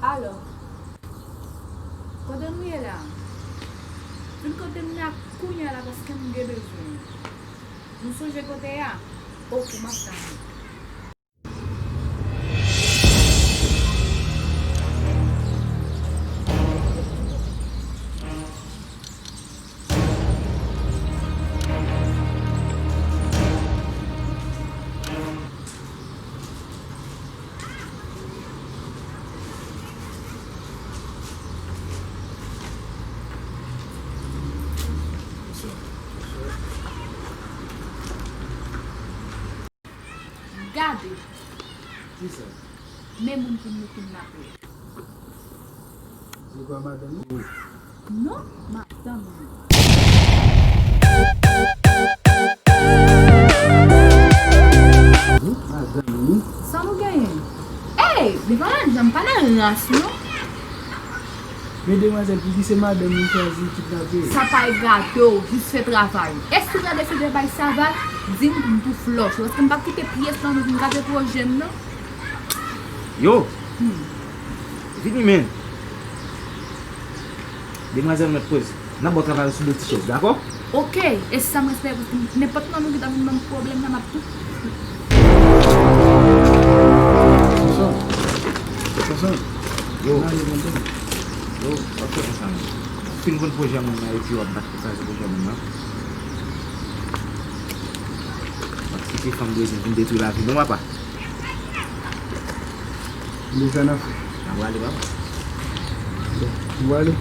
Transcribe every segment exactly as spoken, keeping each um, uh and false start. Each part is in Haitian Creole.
Alo, kote nou ye la? Vin kote m la kounye a la paske m gen bezwen w. Nou sonje kote a? Oke, m ap tann ou. Gade. Kisa? Men moun ki nou kidnape. Se kwa madanm ou? Non, madanm li. Wi, madanm li. Sa nou genyen? Ey, li pa nan janm, pa nan rans, non. Men demwazèl, pou ki se madanm li chwazi kidnape? Sa pa egate w, jis fè travay ou. E si w ta deside bay Saval, di m pou m tou flòch ou, paske m p ap kite pyès nan nou vin gate pwojè m, non. Yo! Hmm. Vini, men. Demwazèl mèt poze. N ap ba w travay sou de ti chèz, dakò? Oke, e sa m espere, paske nenpòt nan nou ki ta vin ban m pwoblèm la, m ap tou. Sonson. Sonson. Yo. Yo, w ap fè konsa, men. Fin konn pwojè moun nan, epi w ap bat pou kraze pwojè moun nan. W ap kite fanm Brezil vin detwi lavi nou, papa. Deja n ap fè. N ap rale, papa. N ap rale.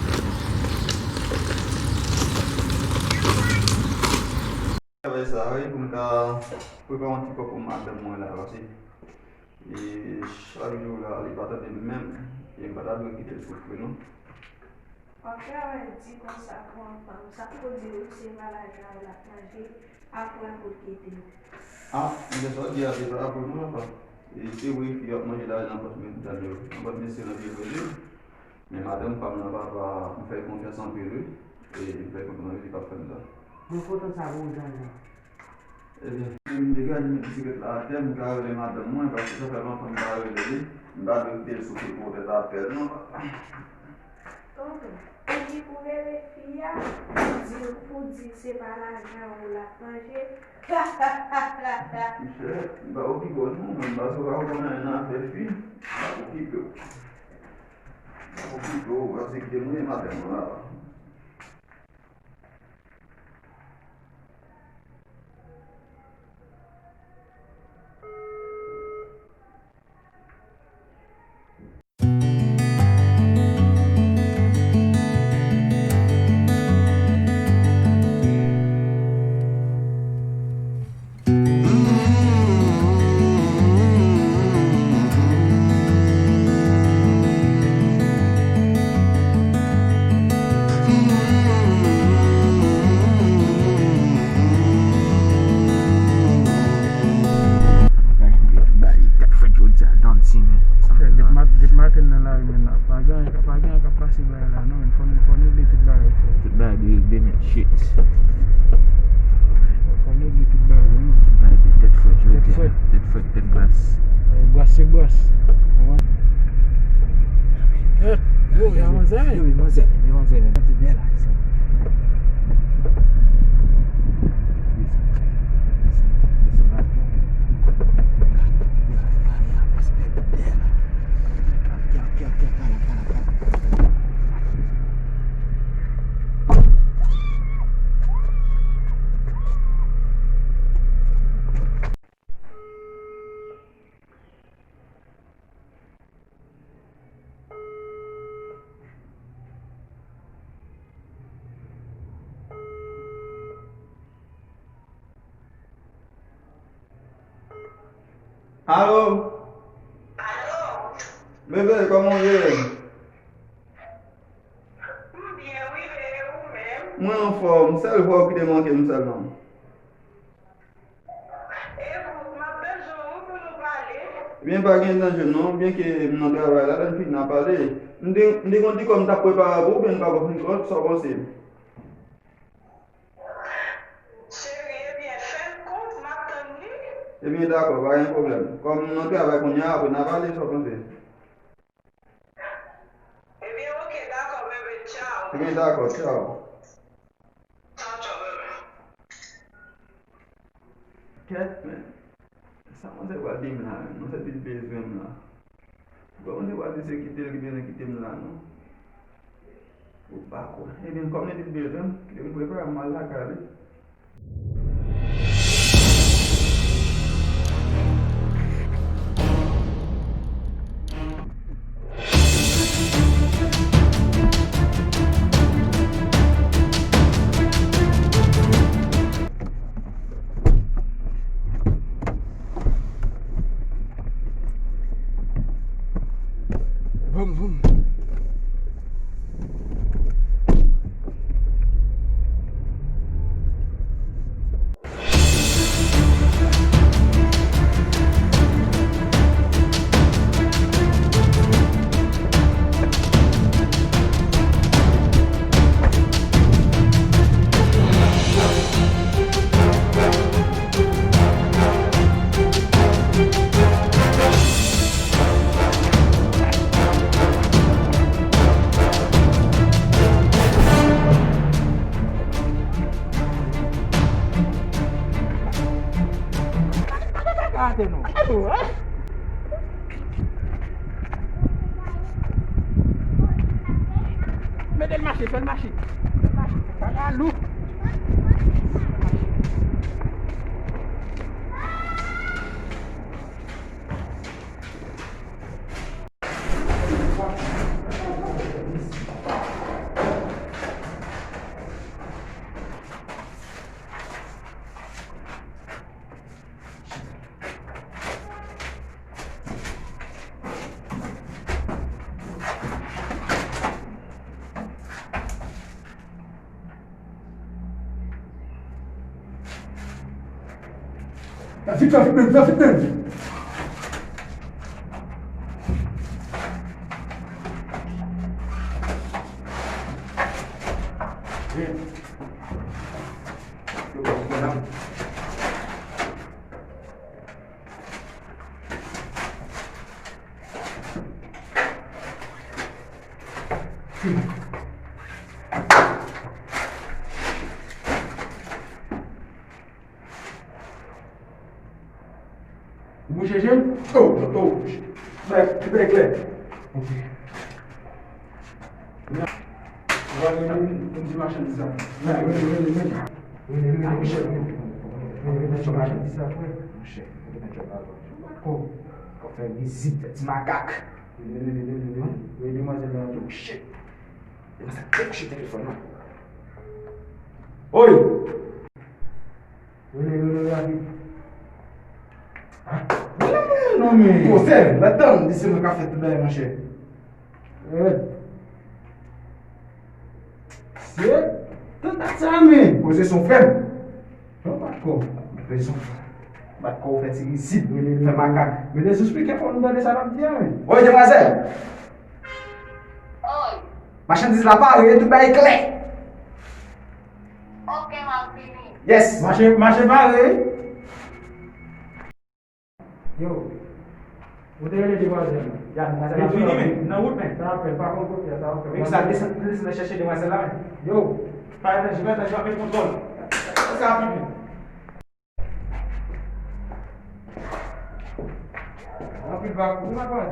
Travay sa, wi, pou m ka prepare yon ti kòb pou madanm mwen la, paske, e, chak jou la, li pa tande m menm, e m pa ta dwe kite l soufri, non. W ap travay di konsa pou yon fanm, sa k pou di w se pa lajan w l ap manje, apre pou l kite w. A, men sa w di a, se pa apre non, papa. E se vre, fi yo ap manje lajan nan pòch medam yo, nan pòch mesye nan peyi Brezil. Men madanm pa m nan, papa, m fè l konfyans anpil, wi. E m fè l konfyans anpil, li p ap fè m sa. Mwen kontan sa pou ou, Jan Jan. Ebyen, m te gade met bisiklèt la atè, m ka rele madanm mwen, paske sa fè lontan m pa rele li. M pa dwe kite l soufri pou tèt apèl, non, papa. Tonton, ou di pou rele fi a, pou di, pou di se pa lajan ou l ap manje. Michel, m pa okipe w non, men m pa sou pa w konnen nan afè fi, m pa okipe w. M pa okipe w, paske kite mwen madanm mwen la. Bagay tèt frèt jodi a, danti, men. Depi mat-, depi maten nan lari, men, pa gen, pa gen anyen k ap pase bagay la, non, men. Fò n, fò n regle tout bagay, frè. Tout bagay dwe regle, men. Shit. Fò n regle tout bagay, wi, men. Tout bagay de tèt frèt jodi a. Tèt frèt. Tèt frèt, tèt gras. Eh, bras se bras. Konprann? Eh, yo, y a manzè, men. Yo, y a manzè, men. Y a manzè, men. Tande bèl aksyon. Alo? Alo? Bebe, kòman w ye? M byen, wi, e ou menm? Mwen anfòm, sèl vwa w ki te manke m sèlman. E ou, m ap bezwen w wi pou nou pale. Ebyen, pa gen danje non, byenke m nan travay la, lè n fin n a pale. M te, m te konn di kòm m t ap prepare pou ou, men m pa konn fin kont, sa w panse? Cheri, ebyen, fè l kont, m ap tann li. Ebyen, dakò, pa gen pwoblèm. Kòm m nan travay kounye a, apre n a pale, sa w panse? Wi, dakò, tchaw. Kèt, men. Sa manzè pral di m la menm? Manzè di l bezwen m la. Bon, manzè pral di se kite l ki bezwen kite m la, non? Ou pa kwè. Ebyen, kòm li di l bezwen m, kite m prepare m al lakay li. Voum, voum. Gade nou. Mete l mache, fè l mache. Fè l mache. Kaka lou. Vit, vit, vit, vit, vit. Ou bouche je m? Oh, oh, oh. Bèk, bèk, bèk. Ok. Rele, rele, rele, rele machandiz la. Rele, rele, rele. Rele, rele, rele. Rele, rele, rele machandiz la, frè. Monchè, rele machandiz la. Kò, kò fè vizit, ti makak. Rele, rele, rele, rele. Rele demwazèl la, tou. Shit. E pa sa, debouche telefòn nan. Oy! Rele, rele, rele rapid. Ah, rele mwen non, men. Kozè, mèt tann, di se mwen k ap fè tout bagay, monchè. Rèd. Se tann dat sa, men. Kozè se yon frè m. Non, bat kò. Bat kò, fè ti rizib, fè makak. Mete sou spikè fò nou tande sa l ap di a, men. Oy, demwazèl! Oy. Machandiz la pare, tout bagay klè. Ok, m ap vini. Yes. Mache, mache pare. Yo, ou te rele demwazèl la? Ya, demwazèl la vini, men, nan wout, men. Sa ap fè, pa konn kote a, sa ap fè. Men sa, desann, desann chèche demwazèl la, men. Yo. Pa etranje, pa etranje, pa pèdi kontwòl. Sa ap vini. Anpil bak, ou pa konn.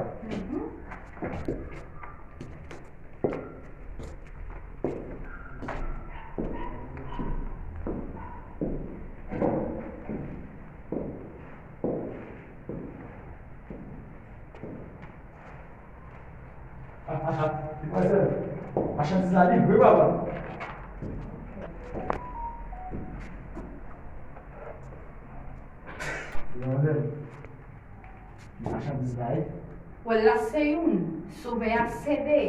Machandiz la livre, papa. Demwazèl. Machandiz la, wi. Wè, la se youn. Sovè a se de.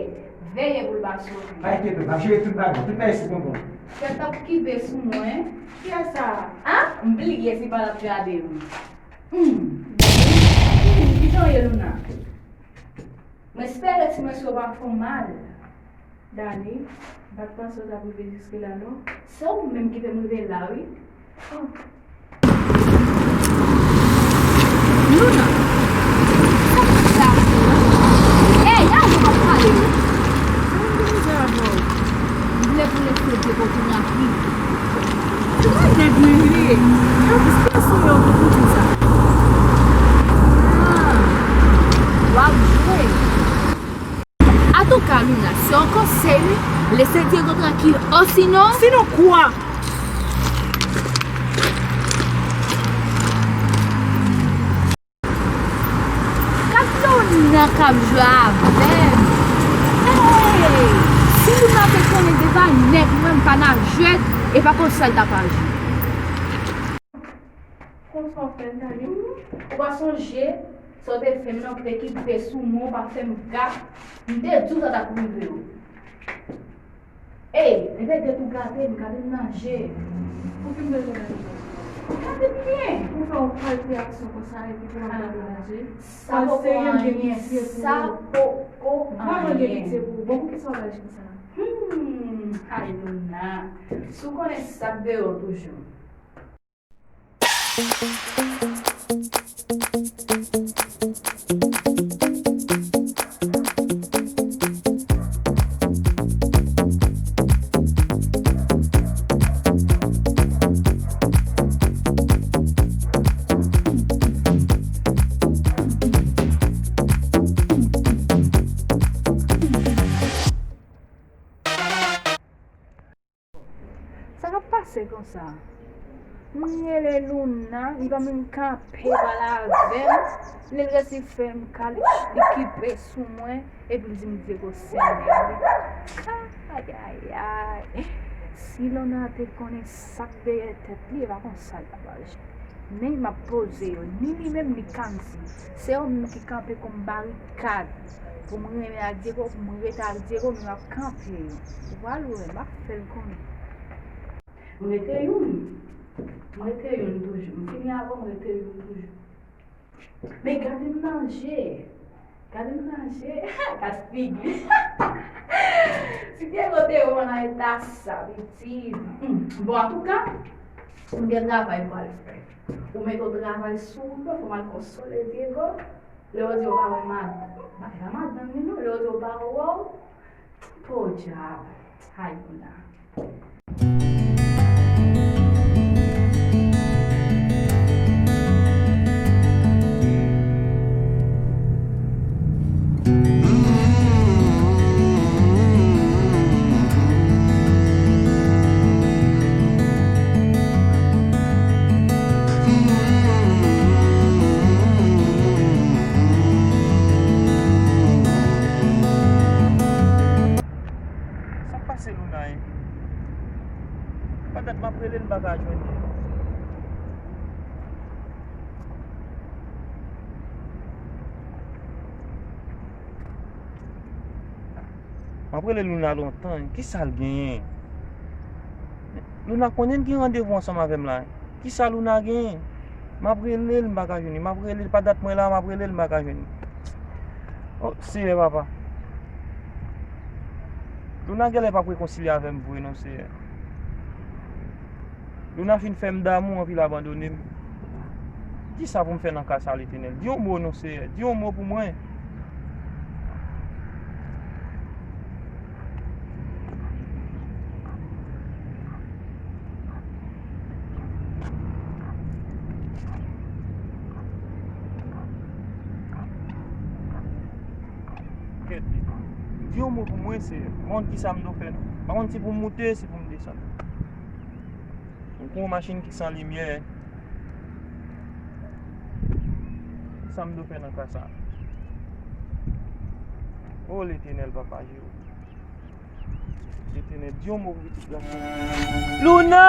Veye pou l pa sove. Pa enkyete w, n ap jere tout bagay. Tout bagay sou kontwòl. Tèt ap kibe sou mwen. Kiyès sa? A? M bliye se pa l ap gade m. Hmm. Hmm, kijan w ye, Luna? M espere ti mesye w pa fè w mal. Dani, m pa t panse w t ap rive jiske la non. Se ou menm ki fè m rive la, wi. Oh. Luna, sa k pase a? Ey, a ou w ap pale, wi. Sa m gen mizè avè w? Luna, se yon konsèy, wi. Lese Diego trankil, osinon. Sinon kwa? Gad Luna k ap jwe avè m. Hey! Si Luna te konnen devan nèg mwen, m pa n ap jwèt, e pa konsa l t ap aji. Konsa w fè l, Dani? Ou pa sonje sa w te fè m nan, ou te kipe sou mwen, ou pa fè m gate. M te di w sa t ap rive w. Ey, repete tou, gade m, gade m nan je. Pou ki m bezwen gade w? Gade m byen. Pou fè yon kalite aksyon konsa epi pou ap gade w nan je? Sa poko anyen, sa poko anyen. Vrèman gen pitye pou ou. Bon, poukisa w aji konsa? Hmm, ay Luna, si w konnen sa k deyò toujou. Sa k ap pase konsa? M rele Luna, li pa menm kanpe pale avè m. Lè l resi fè m ka, li, li kipe sou mwen, epi l di m Diego sennen li. Ayayay! Si Luna te konnen sa k dèyè tèt li, e pa konsa l t ap aji. Men m ap poze yo, ni li menm ni Kamsi. Se yo menm ki kanpe kòm barikad pou m renmen ak Diego, pou m rete ak Diego, men m ap kanpe yo. Ou pral wè, m ap fè l konnen. M rete youn. M rete youn toujou. M fini avè w, m rete youn toujou. Men gade m nan je. Gade m nan je. Gad figi. Si Diego te wè w nan eta sa, pitit. Hmm. Bon, antouka, m gen travay pou al fè. Ou mete w travay sou wout mwen, fò m al konsole Diego. Lè yo di yo pa wè madanm, pa, e pa madanm li non, lè yo di yo pa wè w, podyab, ay Luna. Sa k pase Luna e? Pa dat m ap rele l, m pa ka jwenn li. M ap rele Luna lontan. Kisa l genyen? Luna konnen l gen randevou ansanm avè m la. Kisa Luna genyen? M ap rele l, m pa ka jwenn li. M ap rele l, pa dat mwen la, m ap rele l, m pa ka jwenn li. O, Seyè papa. Luna genlè p ap rekonsilye avè m vre non, Seyè. Luna fin fè m damou anpi l abandone m. Kisa pou m fè nan ka sa, Letènèl? Di yon mo non, Seyè. Di yon mo pou mwen. Kèt li. Di yon mo pou mwen, Seyè. M pa konn kisa m dwe fè non. M pa konn si pou m moute, si pou m desann. M kou yon machin ki san limyè. Kisa m dwe fè nan ka sa? O Letènèl, papa Jewova. Letènèl, di yon mo pou pitit gason m. Luna!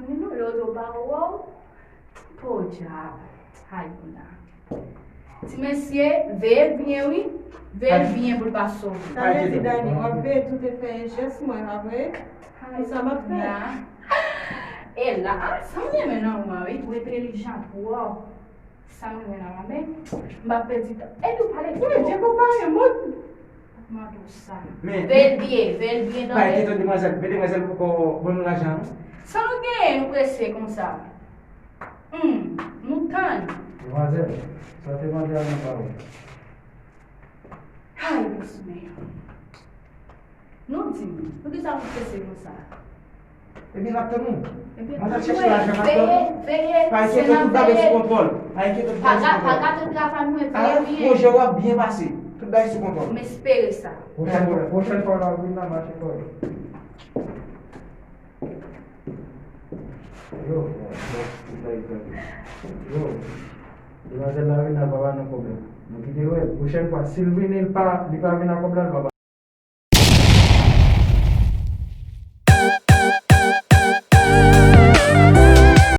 Lè yo di w pa wè w, podyab. Ay Luna. Ti mesye, veye l byen wi. Veye l byen pou l pa sove. Sa vle di, Dani, w ap veye tout efè e jès mwen, pa vre? Ay, sa m ap fè. Luna. E la, a, sa m renmen nan ou a wi. Ou entèlijan twòp. Sa m renmen nan ou a, men m pa pèdi tan. E li ou pale twòp. Wi, Djeko pale, mwen. Mande w sa. Men, veye l byen, veye l byen tande. Bay ti demwazèl, men demwazèl poko ban nou lajan, non? Sa nou genyen, nou prese konsa? Hmm, nou tann. Demwazèl, sa w te mande a nan pawòl. Ay, Bondye. Nou di m, poukisa nou prese konsa? Ebyen, n ap tann ou. Mwen t ap chèche lajan, pa pè. Veye, veye, pa enkyete, tout bagay sou kontwòl. Pa enkyete, tout bagay sou kontwòl. Pa gate travay mwen, veye byen. Pwojè w ap byen pase. Tout bagay sou kontwòl. M espere sa. Pwochèn fwa, pwochèn fwa la, vin la mache kò. Yo, yo, demwazèl la vin la, l pa ba nou kòb la. Nou kite l wè, pwochèn fwa, si l vini, l pa, li pa vin ak kòb la, l pa ba